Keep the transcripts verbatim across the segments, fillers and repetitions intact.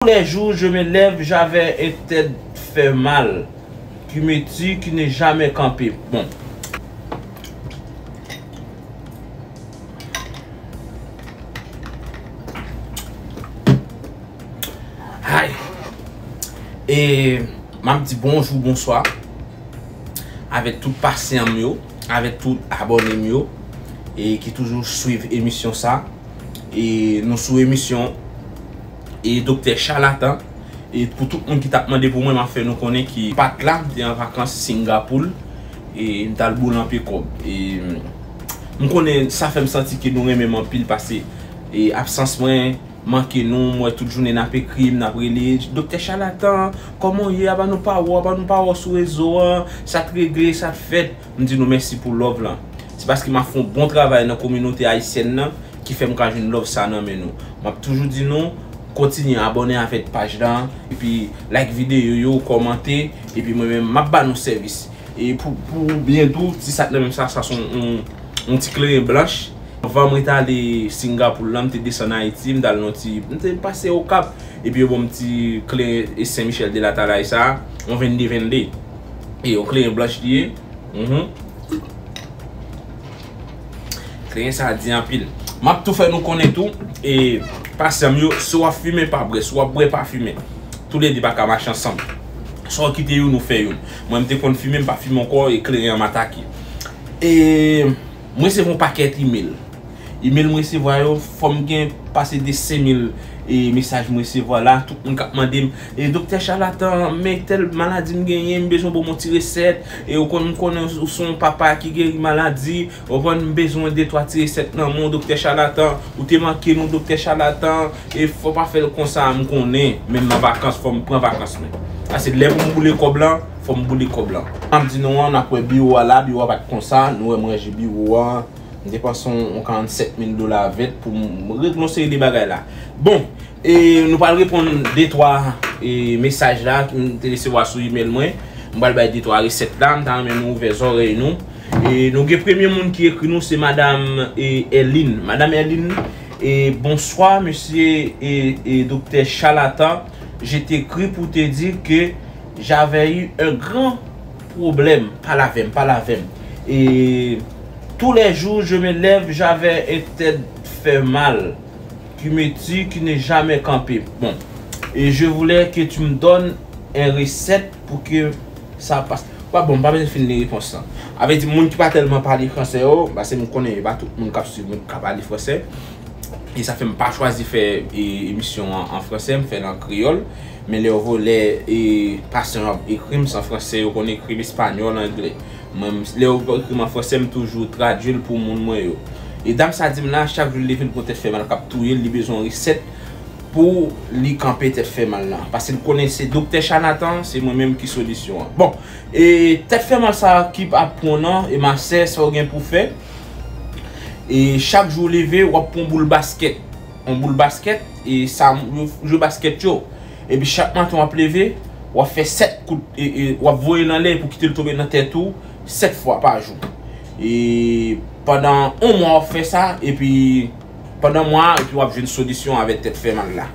Tous les jours, je me lève, j'avais un tête fait mal, qui me tue, qui n'est jamais campé. Bon. Ay. E m ap di bonjou, bonswa avèk tout pasyan m yo, avèk tout abòne m yo, e ki toujou swiv emisyon sa. E nou sou emisyon e Doktè Chalatan. E pou tout moun ki t ap mande pou mwen, m ap fè nou konnen ki m pa t la, m te an vakans Singapour. E m t al boule anpe kòb. E m konnen sa fè m santi ke nou renmen m anpil, paske e absans mwen manke nou, m wè tout jounen n ap ekri m, n ap rele, "Doktè Chalatan, kòman w ye? Apa nou pa wè w, apa nou pa wè w sou rezo an, sa t regle, sa t fèt?" M di nou mèsi pou love lan. Se paske m ap fè yon bon travay nan kominote ayisyèn nan ki fè m ka jwenn love sa nan men nou. M ap toujou di nou, kontinye abòne avèk paj lan, epi like videyo yo, kòmante, epi mwen menm, m ap ba nou sèvis. E pou, pou byen di w, ti sa k nan men m sa, sa se yon, yon, yon ti kleren blanch. Anvan mwen t ale Singapour la, m te desann Ayiti, m t al nan ti, m te pase Okap, epi yo ban m ti kleren e Sen Michèl de Latalay sa, yon vennde vennde. E yon kleren blanch li ye. Mhm. Kleren sa a di anpil. M ap tou fè nou konnen tou, e pasyan m yo, si w ap fimen, pa bwè, si w ap bwè, pa fimen. Toulede pa ka mache ansanm. Swa w kite youn, ou fè youn. Mwen, m te konn fimen, m pa fimen ankò, e kleren an m atake. E m resevwa yon pakèt imèl. Imèl m resevwa yo, fò m gen pase de senk mil e mesaj m resevwa la, tout moun k ap mande m, "E, Doktè Chalatan, men tèl maladi m genyen, m bezwen ba w yon ti resèt, e ou konn, m konnen ou se yon papa ki geri maladi, ou konn, m bezwen de twa ti resèt nan men w, Doktè Chalatan, ou te manke nou, Doktè Chalatan, e fò w pa fè l konsa, m konnen, men m nan vakans, fò m pran vakans mwen." Paske lè pou m boule kòb lan, fò m boule kòb lan. M ap di nou an, n ap wè biwo a la, biwo a pa t konsa, nou wè m ranje biwo a, m depanse yon, yon karannsenk mil dola avè l pou m regle yon seri de bagay la. Bon, e nou pral reponn de twa e mesaj la ki m te resevwa sou imèl mwen. M pral bay de twa resèt la, m ta renmen nou ouvè zòrèy nou. E nou gen premye moun ki ekri nou, se Madam e, Erline. Madam Erline, e, "Bonsoir, monsieur e, e Doktè Chalatan. Je t'écris pour te dire que j'avais eu un grand problème." Pale avè m, pale avè m. "Et tous les jours, je me lève, j'avais un tête fait mal, qui me tue, qui n'est jamais campé. Bon, et je voulais que tu me donnes un recette pour que ça passe." Bon, m pa bezwen fin li repons lan. Avè di, moun ki pa tèlman pale fransè yo, paske m konnen e pa tout moun k ap swiv mwen ki ka pale fransè. E sa fè m pa chwazi fè e, emisyon an an fransè, m fè l an kreyòl. Men lè yo vo-, lè e, pasyan yo ap ekri m, se an fransè yo konn ekri m, espanyòl, anglè. Mwen, m, lè yo ekri m an fransè, m toujou tradui l pou moun mwen yo. E dam sa di m la, chak jou l leve, l pran tèt fè mal k ap touye l, li bezwen yon resèt pou li kanpe tèt fè mal lan. Paske l konnen se Doktè Chalatan, se mwen menm ki solisyon an. Bon, e tèt fè mal sa ki ap pran w nan, e ma sè, sa w gen pou fè, e chak jou w leve, w ap pran yon boul baskèt. Yon boul baskèt, e sa, yo jwe baskèt yo. Epi chak maten w ap leve, w ap fè sèt kout, e, e, w ap voye l anlè pou kite l tonbe nan tèt ou sèt fwa pa jou. E pandan yon mwa w ap fè sa, epi pandan mwa a, epi w ap jwenn solisyon avèk tèt fè mal la.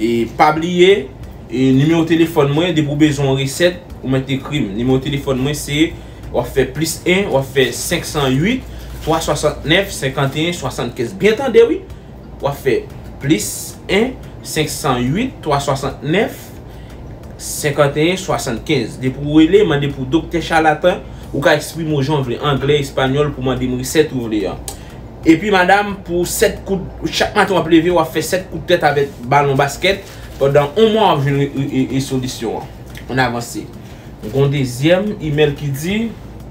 E pa bliye, e nimewo telefòn mwen, depi w bezwen yon resèt, ou mèt ekri m. Nimewo telefòn mwen se, w ap fè plis en, w ap fè senk san uit, twa swasantnèf, senkanteyen, swasannkenz. Byen tande, wi. W ap fè plis en, senk san uit, twa swasantnèf, senkanteyen, swasannkenz. Depi w rele, mande pou Doktè Chalatan, ou ka eksprime w jan w vle, anglè, espanyòl, pou mande m resèt ou vle an. Epi, madam, pou sèt kout, chak maten w ap leve, w ap fè sèt kout tèt avèk balon baskèt. Pandan yon mwa, w ap jwenn e, e, e, e solisyon an. Ann avanse. Gon dezyèm imèl ki di,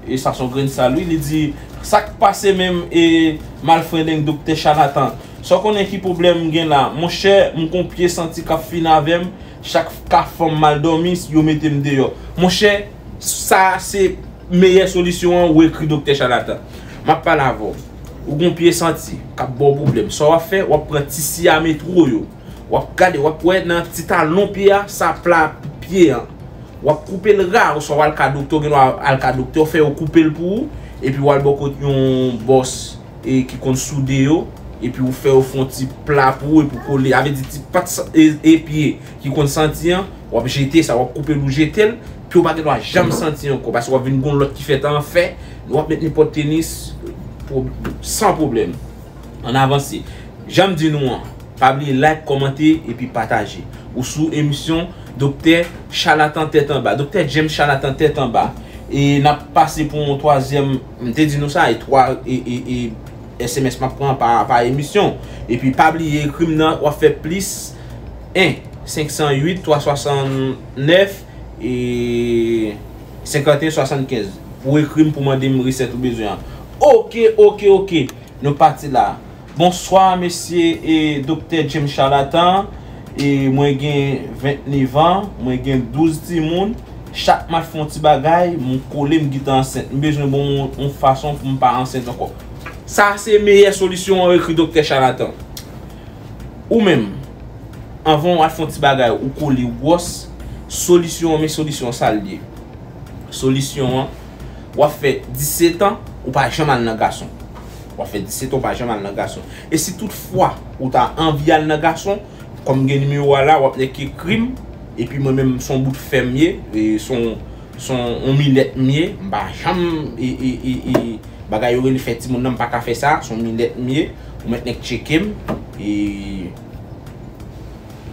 e sa se yon grenn sal wi, li di, "Sa k pase menm, e malfrendeng Doktè Chalatan? Sa w konnen ki pwoblèm m gen la? Monchè, m gon pye santi k ap fin avè m, chak ka fanm mal dòmi, yo mete m deyò." Monchè, sa se meyè solisyon an, ou ekri Doktè Chalatan. M ap pale avè w. Ou gon pye santi k ap ba w pwoblèm. Sa w ap fè, w ap pran ti sya metwo yo. W ap gade, w ap wè nan ti talon pye a, sa pla pye an. W ap koupe l ra, oswa w al ka doktè, w gen dwa al ka doktè, w fè yo koupe l pou ou, epi w al bò kot yon bòs, e, ki konn soude yo, epi ou fè yo fè yon ti pla pou ou, epi ou kole, sa vle di ti pat sa- e, e pye ki konn santi an, w ap jete sa, w ap koupe l, ou jete l, pye w pa gen dwa janm santi ankò, paske w ap vin gon lòt ki fèt an fè, w ap met nenpòt tenis, pwo- san pwoblèm. Ann avanse. Jan m di nou an, pa bliye like, kòmante, epi pataje. Ou sou emisyon Doktè Chalatan Tèt Anba. Doktè James Chalatan Tèt Anba. E n ap pase pou yon twazyèm, m te di nou sa, e twa, e, e, e S M S m ap pran pa, pa emisyon. Epi pa bliye ekri m nan, w ap fè plis en, senk san uit, twa swasannèf, e senkanteyen swasannkenz. Pou ekri m, pou mande m resèt ou bezwen an. Oke, oke, oke. Nou pati la. Bonswa, mesye e Doktè James Chalatan. E mwen gen vennèf an, mwen gen douz timoun. Chak m al fè yon ti bagay, m kole, m gentan ansent. M bezwen bon yon, yon fason pou m pa ansent ankò. Sa se meyè solisyon an, ekri Doktè Chalatan. Ou menm, anvan w al fè yon ti bagay, ou kole, ou gwòs, solisyon an, men solisyon an, sa l ye. Solisyon an, w ap fè disèt an, ou pa janm al nan gason. W ap fè disèt an, ou pa janm al nan gason. E si tout fwa ou ta anvi al nan gason, kòm gen nimewo a la, w ap nèk ekri m, epi mwen menm, s on bout fè m ye, e s on, s on, on milèt m ye, m pa janm, e, e, e, e, bagay yo rele fè timoun nan, m pa ka fè sa, s on milèt m ye, ou mèt nèk tcheke m, e,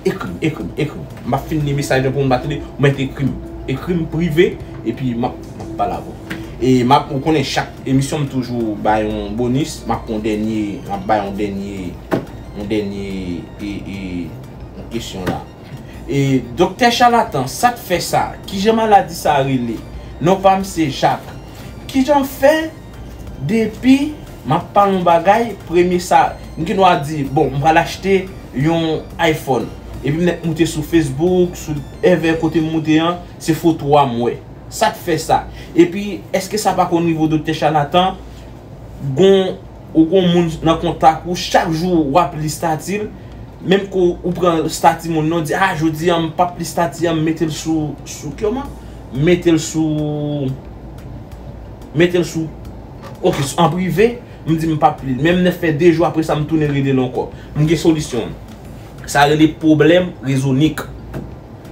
ekri m, ekri m, ekri m. M ap fin li mesaj lan pou moun pa tande, ou mèt ekri m. Ekri m prive, epi m ap, m ap pale avè w. E m ap, ou konnen chak emisyon m toujou bay yon bonis, m ap pran yon dènye, m ap bay yon dènye, yon dènye, e, e, yon kesyon la. E, Doktè Chalatan, sa k fè sa? Kijan maladi sa rele? Non pa m se Jak. Kijan fè depi m ap pale yon bagay, premye sa, m gen dwa di, bon, m pral achte yon iPhone. Epi m nèk moute sou Facebook, sou èvè kote m moute an, se foto a m wè. Sa k fè sa? Epi, èske sa pa konn rive w, Doktè Chalatan? Gon, ou gon moun nan kontak ou, chak jou w ap li stati l, menm ke w pran stati moun nan, w di, a, jodi a, m p ap li stati a, m mete l sou, sou kòman? M mete l sou, mete l sou, oke, an prive, m di m p ap li l. Men m nèk fè de jou apre sa, m tounen rele l ankò. M gen solisyon. Sa rele pwoblèm rezonik.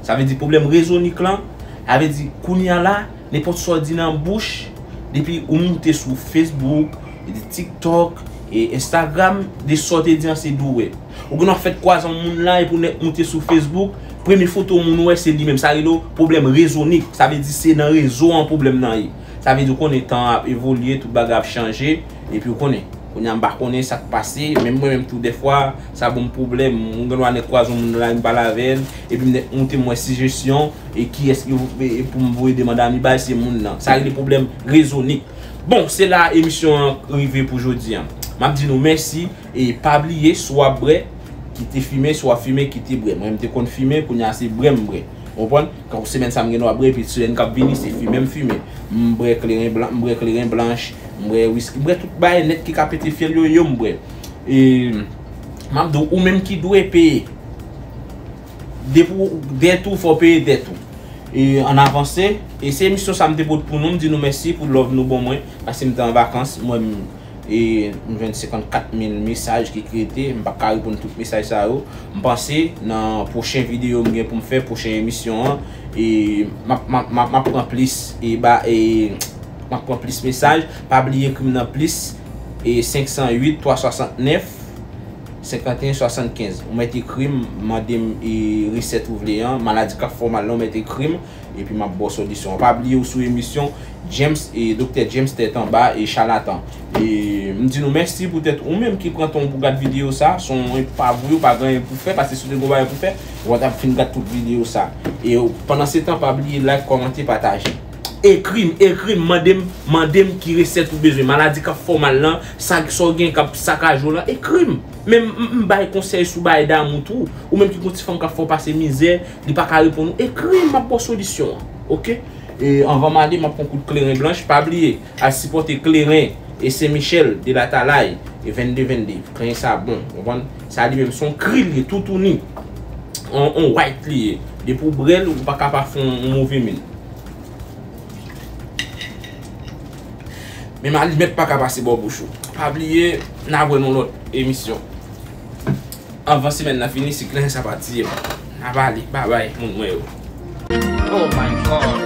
Sa vle di pwoblèm rezonik lan, sa vle di kounye a la, nenpòt sa w di nan bouch, depi ou moute sou Facebook, e di TikTok, e Instagram, de sa w te di an se doulè. Ou gen dwa fèt kwaze yon moun la, epi w nèk moute sou Facebook, premye foto moun ou wè se li menm. Sa rele w pwoblèm rezonik. Sa vle di se nan rezo an pwoblèm nan ye. Sa vle di w konnen tan an ap evolye, tout bagay ap chanje, epi w konnen. Kounye a m pa konnen sa k pase, menm mwen menm tou dèfwa, sa ban m pwoblèm. M gen dwa nèk kwaze yon moun nan lari, m pale avè l, epi m nèk moute m wè sijesyon, e kiyès ki, e, e pou m voye demand ami bay, se moun nan. Sa rele pwoblèm rezonik. Bon, se la emisyon an rive pou jodi a. M ap di nou mèsi, e pa bliye, si w ap bwè, kite fimen, si w ap fimen, kite bwè. Mwen, m te konn fimen, kounye a se bwè m bwè. Ou konprann? Kankou semèn sa m gen dwa bwè, epi semèn k ap vini, se fimen m fimen. M bwè kleren blan, m bwè kleren blanch, m bwè wiski, m bwè tout bagay nèt ki ka pete fyèl yo, yo m bwè. E m ap di w, ou menm ki dwe peye. Depi w dèt ou, fò w peye dèt ou. E ann avanse, e se emisyon sa m te pote pou nou, m di nou mèsi pou love nou ban mwen, paske m te an vakans, mwen m E m jwenn senkannkat mil mesaj ki krete, m p ap ka reponn tout mesaj sa yo. M panse nan pwochen videyo m gen pou m fè, pwochen emisyon an, e m ap, m ap, m ap, m ap pran plis, e ba, e m ap pran plis mesaj. Pa bliye ekri m nan plis, e senk san uit, twa swasantnèf, senkanteyen swasannkenz. Ou mèt ekri m, mande m, e resèt ou vle an, maladi k ap fè w mal lan, ou mèt ekri m. Epi m ap ba w solisyon an. Pa bliye ou sou emisyon James e Doktè James Tèt Anba e Chalatan. E m di nou mèsi poutèt ou menm ki pran tan w pou gad videyo sa. Se yon epa pou ou, pa gen anyen pou fè, paske si w te gen bagay pou fè, ou pa t ap fin gad tout videyo sa. E pandansetan, pa bliye like, kòmante, pataje. Ekri m, ekri m, mande m, mande m ki resèt ou bezwen. Maladi k ap fè w mal lan, sa, sa w gen k ap sakaje w lan, ekri m. Men m, m, m bay konsèy sou bagay damou tou. Ou menm ki gon ti fanm k ap fè w pase mizè, li pa ka reponn ou, ekri m, m ap ba w solisyon an. Oke? E anvan m ale, m ap pran kout kleren blanch. Pa bliye, al sipòte kleren e Sen Michèl de Latalay e vennde vennde. Kleren sa bon, ou konprann? Sa li menm, se yon kri li ye, toutouni. On, on white li ye. Depi w bwè l, ou pa ka pa fè yon, yon move min. Menm alimèt pa ka pase bò bouch ou. Pa bliye, n a wè nan lòt emisyon. Anvan semèn nan fini, si grenn sa pa tiye m. N a pale, babay, moun mwen yo. Oh my God.